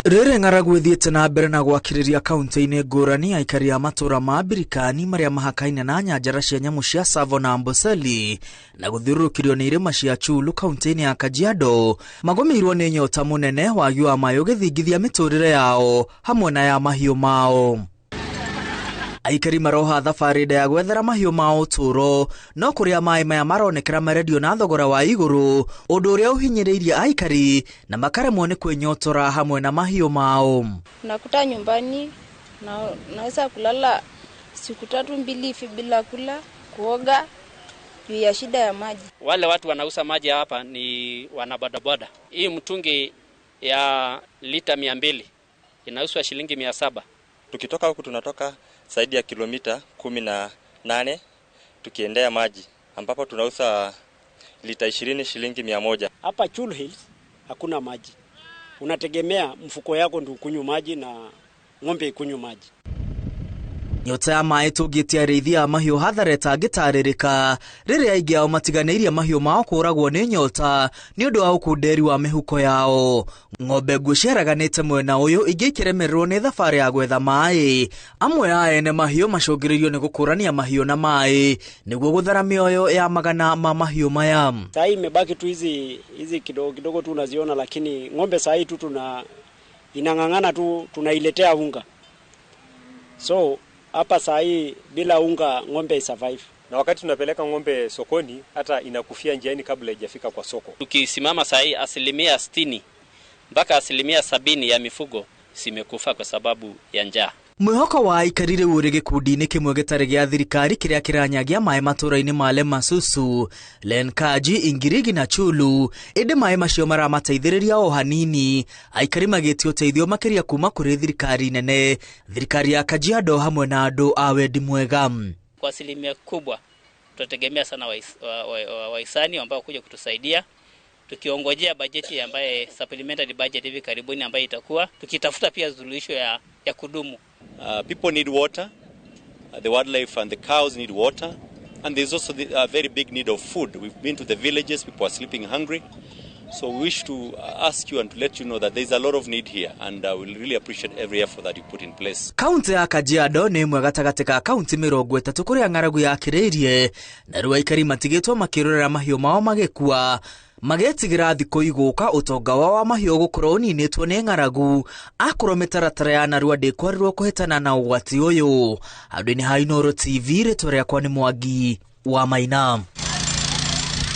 Rĩrĩ ng'aragu ĩthiĩte na mbere na gwakĩrĩria kaunti-inĩ ngũrani, aikari a matũra ma Birikani marĩa mahakaine na nyanjara cia nyamũ cia Tsavo na Amboseli na gũthiũrũrũkĩrio nĩ irĩma cia Chulu kaunti-inĩ ya Kajiado magũmĩirwo nĩ nyota mũnene, wagi wa maĩ ũgĩthingithia mĩtũrĩre yao hamwe na ya mahiũ mao. Aikari maroha thabarĩ nda ya gwethera mahiũ mao ũtũũro, no kũrĩa maĩ maya maronekera marendio na thogora wa igũrũ, ũndũ ũrĩa ũhinyĩrĩirie aikari na makaremwo nĩ kwĩnyotora hamwe na mahiũ mao. Unakuta nyumbani na naweza kulala siku tatu mbili hivi bila kula, kuoga juu ya shida ya maji. Wale watu wanauza maji hapa ni wanabodaboda. Hii mtungi ya lita 200 inauzwa shilingi 700. Tukitoka huku tunatoka zaidi ya kilomita 18 tukiendea maji, ambapo tunauza lita 20 shilingi 100. Hapa Chulu Hills hakuna maji. Unategemea mfuko yako ndio ukunywe maji na ng'ombe ikunywe maji. Nyota ya maĩ tũngĩtia arĩithi a mahiũ hathara ĩtangĩtarĩrĩka rĩrĩa aingĩ ao matiganĩirie mahiũ mao kũragwo nĩ nyota nĩ ũndũ wa ũkunderi wa mĩhuko yao. Ng'ombe nguo ciaraganĩte mwena ũyũ ingĩ ikĩremererwo nĩ thabarĩ ya gwetha maĩ. Amwe a ene mahiũ macũngĩrĩirio nĩ gũkũrania mahiũ na maĩ nĩguo gũthara mĩoyo ya magana ma mahiũ maya. Saa hii imebaki tu hizi kidogo kidogo tu unaziona, lakini ng'ombe saa hii tu tuna inang'ang'ana tu, tunailetea unga. So hapa saa hii bila unga ng'ombe isurvive. Na wakati tunapeleka ng'ombe sokoni hata inakufia njiani kabla haijafika kwa soko. Tukisimama saa hii 60% mpaka 70% ya mifugo zimekufa kwa sababu ya njaa. Mwĩhoko wa aikari rĩu ũrĩ gĩkundi-inĩ kĩmwe gĩtarĩ gĩa thirikari kĩrĩa kĩranyagia maĩ matũra-inĩ ma Lemasusu, Lenkaji, Ingirigi na Chulu, ĩndĩ maĩ macio maramateithĩrĩria o hanini, aikari magĩtia ũteithio makĩria kuma kũrĩ thirikari nene, thirikari ya Kajiado hamwe na andũ a wendi mwega. Kwa asilimia kubwa tutategemea sana wahisani ambao kuja kutusaidia, tukiongojea bajeti ambaye supplementary budget hivi karibuni ambayo itakuwa, tukitafuta pia suluhisho ya kudumu. People need water, the wildlife and the cows need water, and there's also a very big need of food. We've been to the villages, people are sleeping hungry. So we wish to ask you and to let you know that there's a lot of need here, and we'll really appreciate every effort that you put in place. Kaunti ya Kajiado nĩ ĩmwe gatagatĩ ka kaunti 30 kũrĩa ng'aragu yakĩrĩirie, na rĩu aikari matigĩtwo makĩrorera mahiũ mao magĩkua, magetigĩra thikũ igũka ũtonga wao wa mahiũ gũkorwo ũninĩtwo nĩ ng'aragu, akorwo mĩtaratara ya narua ndĩkwarĩrwo kũhĩtana na ũgwati ũyũ. Handũ-inĩ ha Inooro TV, rĩtwa rĩakwa nĩ Mwangi wa Maina.